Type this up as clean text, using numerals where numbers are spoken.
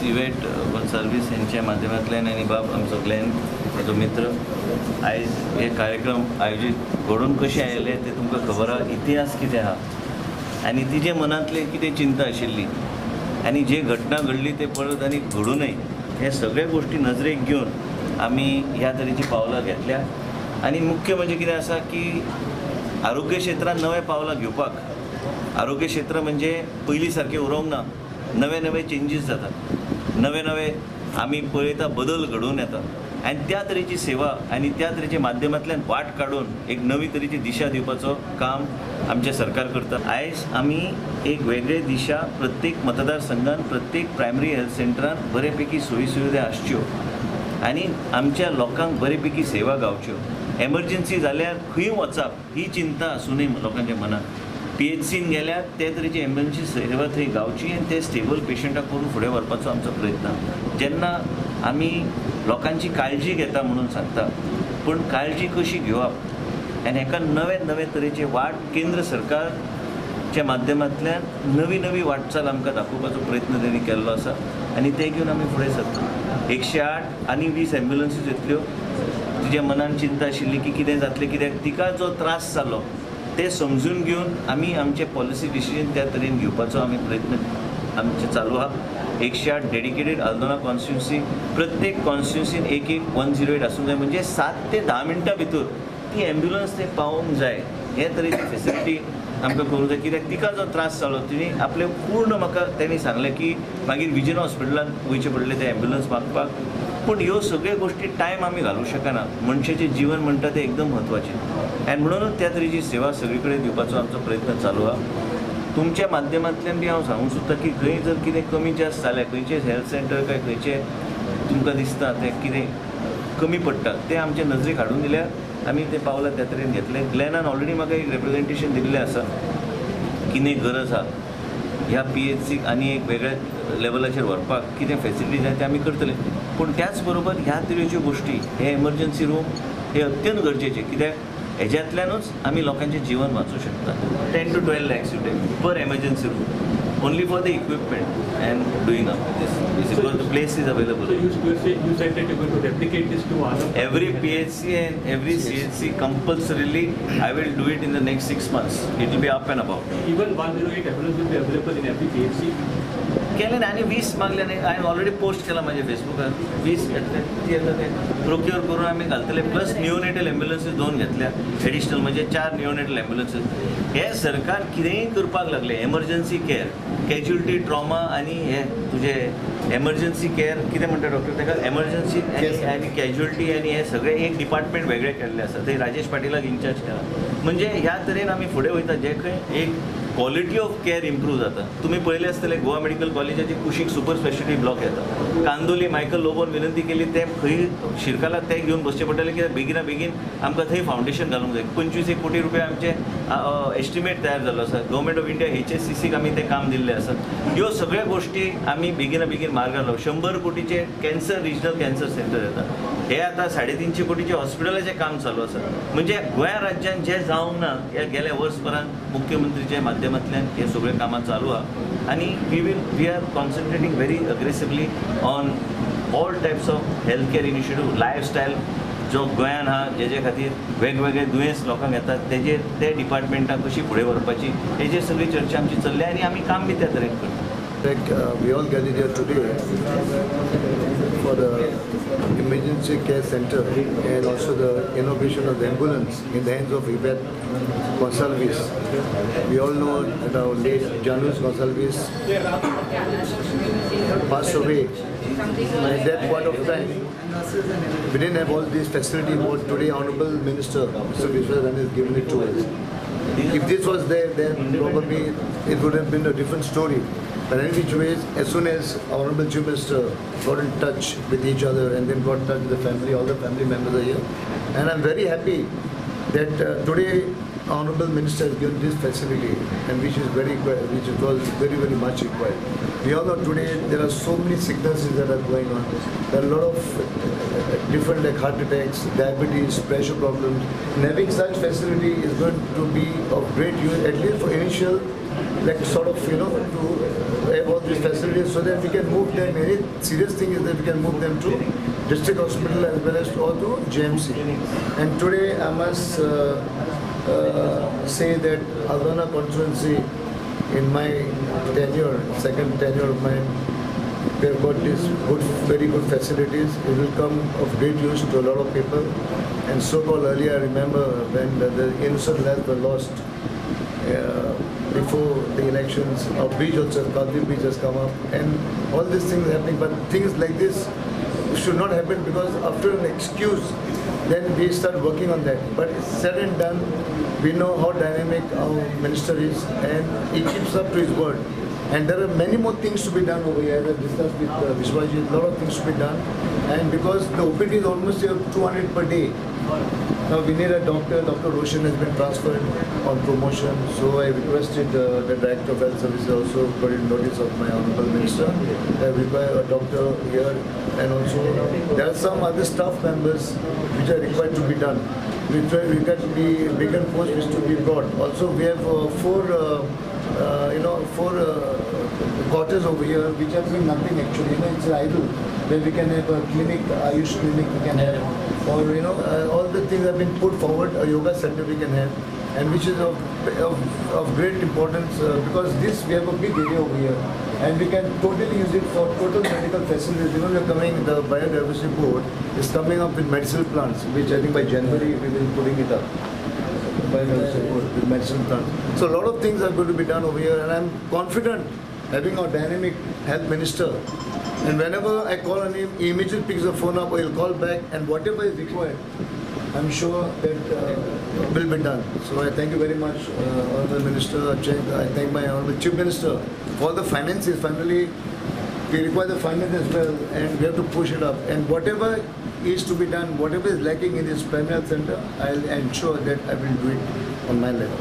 इवेट गोन्साल्वीस यांच्या माध्यमांतल्यान आनी बाब आमचो ग्लॅन म्हजो मित्र आयज हे कार्यक्रम आयोजीत घडून कशें आयले ते तुमकां खबर आहा, इतिहास कितें आहा आनी तिजे मनांतले कितें चिंता आशिल्ली आनी जे घटना घडली ते परत आनी घडूं नये हे सगळे गोश्टी नजरेक घेवन आमी ह्या तरेची पावलां घेतल्या. आनी मुख्य म्हणजे कितें आसा की आरोग्य क्षेत्रांत नवे पावलां घेवपाक, आरोग्य क्षेत्र म्हणजे पयलीं सारकें उरोंक ना, नवे नवे चेंजीस जातात, नवे नवे आमी पळयता बदल घडोवन येता आनी त्या तरेची सेवा आनी त्या तरेच्या माध्यमांतल्यान वाट काडून एक नवी तरेची दिशा दिवपाचो काम आमचें सरकार करता. आयज आमी एक वेगळे दिशा प्रत्येक मतदारसंघान प्रत्येक प्रायमरी हेल्थ सेंटरान बरे पैकी सोयी सुविधा आसच्यो आनी आमच्या लोकांक बरे पैकी सेवा गावच्यो. एमर्जन्सी जाल्यार खंय वचप ही चिंता आसूं नये लोकांच्या मनात. पी एच सीन गेल्यार ते तरेची एमर्जन्सी सेवा थंय गावची आनी ते स्टेबल पेशंटाक करून फुडें व्हरपाचो आमचो प्रयत्न. जेन्ना आमी लोकांची काळजी घेता म्हणून सांगता, पूण काळजी कशी घेवप आनी हेका नवे नवे तरेचे वाट केंद्र सरकारच्या माध्यमांतल्यान नवी नवी वाटचाल आमकां दाखोवपाचो प्रयत्न तेणी केल्लो आसा आनी ते घेवन आमी फुडें सरता. 108 आनी 20 एम्ब्युलन्सीस येतल्यो. तिच्या मनान चिंता आशिल्ली की कितें जातलें, कित्याक तिका जो त्रास जालो ते समजून घेवन आमी आमचे पॉलिसी डिसिजन त्या तरेन घेवपाचो आमी प्रयत्न आमचे चालू आहा. 108 डेडिकेटेड आल्दोना कॉन्स्टिट्युन्सी, प्रत्येक कॉन्स्टिट्युन्सीन एक एक 108 आसूंक जाय, म्हणजे 7 ते 10 मिनटां भितर ती एम्ब्युलन्स ते पावोवंक जाय हे तरेची फेसिलिटी आमकां करूंक जाय. कित्याक तिका जो त्रास जालो तिणी आपले पूर्ण म्हाका तेणी सांगलें की मागीर विजन हॉस्पिटलांत वयचें पडलें ते एम्ब्युलन्स मागपाक. पूण ह्यो सगळ्यो गोश्टी टायम आमी घालूंक शकना, मनशाचें जीवन म्हणटा तें एकदम म्हत्वाचें आनी म्हणूनच त्या तरेची सेवा सगळी कडेन दिवपाचो आमचो प्रयत्न चालू आहा. तुमच्या माध्यमांतल्यान बी हांव सांगूंक सोदता की खंय जर कितें कमी जास्त जालें, खंयचें हेल्थ सेंटर काय खंयचें तुमकां दिसता तें कितें कमी पडटा तें आमचे नजरेक हाडून दिल्यार आमी तें पावलां त्या तरेन घेतलें. ग्लॅनान ऑलरेडी म्हाका एक रिप्रेजेंटेशन दिल्लें आसा कितें गरज आहा ह्या पी एच सीक आनी एक वेगळ्या लेवलाचेर व्हरपाक कितें फेसिलिटी जाय तें आमी करतले. पूण त्याच बरोबर ह्या तरेच्यो गोश्टी हे एमर्जन्सी रूम हे अत्यंत गरजेचे, कित्याक हेज्यांतल्यानूच आमी लोकांचें जीवन वाचूं शकता. 10 to 12 lakhs you take per emergency room only for the equipment and doing up this because the place is available. So you said that you're going to replicate this to other every PHC and every CHC compulsorily. I will do it in the next 6 months. It will be up and about. Even 108 ambulance will be available in every PHC. केले ना आनी 20 मागले न्ही, हांवें already post केला म्हाज्या फेसबुकार. 20 घेतले ती आतां ते प्रोक्युअर करून आमी घालतले. प्लस निओनेटल एम्ब्युलन्सीस 2 घेतल्या एडिशनल, म्हणजे 4 निओनेटल एम्ब्युलन्सीस. हे सरकार कितेंय करपाक लागले, एमर्जन्सी केअर, कॅज्युअलिटी ट्रॉमा आनी हे तुजे एमर्जन्सी केअर कितें म्हणटा डॉक्टर ताका, एमर्जन्सी आनी कॅज्युअलिटी आनी हे सगळे एक डिपार्टमेंट वेगळें केल्लें आसा, थंय राजेश पाटीलाक इन्चार्ज केला. म्हणजे ह्या तरेन आमी फुडें वयता जे खंय एक क्वॉलिटी ऑफ केअर इम्प्रूव जाता. तुमी पळयलें आसतलें गोवा मेडिकल कॉलेजाचे कुशीक सुपर स्पेशलिटी ब्लॉक येता. कांदोली मायकल लोबोन विनंती केली ते खंय शिरकाला ते घेवन बसचें पडटलें कित्याक बेगिना बेगीन आमकां थंय फावंडेशन घालूंक जाय. 25 कोटी रुपया आमचे एस्टिमेट तयार जाल्लो आसा. गव्हर्मेंट ऑफ इंडिया HSCCक आमी तें काम दिल्लें आसा. ह्यो सगळ्यो गोश्टी आमी बेगिना बेगीन मार्गार लावूं. 100 कोटीचें कॅन्सर रिजनल कॅन्सर सेंटर येता, हे आतां 350 कोटीचें हॉस्पिटलाचें काम चालू आसा. म्हणजे गोंया राज्यान जें जावंक ना ह्या गेल्या वर्सभरान मुख्यमंत्रीच्या माध्यमांतल्यान हे सगळे कामां चालू आहा आनी we are concentrating very aggressively on all types of health care initiative. Lifestyle जो गोंयान आहा जेजे खातीर वेगवेगळे दुयेंस लोकांक येतात तेजेर ते डिपार्टमेंटां कशी फुडें व्हरपाची हेजेर सगळी चर्चा आमची चल्ल्या आनी आमी काम बी त्या तरेन करता. We all gathered here today for the emergency care center and also the inauguration of the ambulance in the hands of Yvette Gonsalves. We all know that our late Janus Gonsalves passed away. At that point of time, we didn't have all these facilities. What today Honorable Minister Mr. Vishwas Rane has given it to us. If this was there, then probably it would have been a different story. But in which ways, as soon as Honorable Chief Minister got in touch with each other and then got in touch with the family, all the family members are here. And I'm very happy that today Honorable Minister has given this facility, and which is very, which was very, very much required. We all know today there are so many sicknesses that are going on. There are a lot of different like heart attacks, diabetes, pressure problems. And having such facility is going to be of great use, at least for initial like sort of, you know, to have all these facilities so that we can move them. Any serious thing is that we can move them to district hospital as well as or to JMC. And today I must say that Aldona constituency, in my tenure, second tenure of mine, we have got these good, very good facilities. It will come of great use to a lot of people. And so-called earlier, I remember when the innocent lives were lost before the elections, our bridge also, Kalvi bridge has come up, and all these things happening. But things like this should not happen, because after an excuse, then we start working on that. But it's said and done, we know how dynamic our minister is, and he keeps up to his word. And there are many more things to be done over here. As I discussed with Vishwajit, a lot of things to be done. And because the OPD is almost 200 per day. Now we need a doctor. Dr. Roshan has been transferred on promotion. So I requested the Director of Health Services also got in notice of my Honorable Minister. I require a doctor here, and also there are some other staff members which are required to be done, which are required to be vacant posts which to be brought. Also we have four quarters over here which are doing nothing actually. You know, it's idle, where we can have a clinic, Ayush clinic we can have, or you know, all the things have been put forward, a yoga center we can have, and which is of great importance because this, we have a big area over here, and we can totally use it for total medical facilities. You know, we are coming, the Biodiversity Board is coming up with medicinal plants, which I think by January we will be putting it up. Biodiversity Board with medicinal plants. So a lot of things are going to be done over here, and I'm confident having our dynamic health minister, and whenever I call on him, he immediately picks the phone up or he'll call back, and whatever is required, I'm sure that will be done. So I thank you very much, Honorable Minister. I thank my Honorable Chief Minister for the finances. Finally, we require the finance as well, and we have to push it up. And whatever is to be done, whatever is lacking in this primary health center, I'll ensure that I will do it on my level.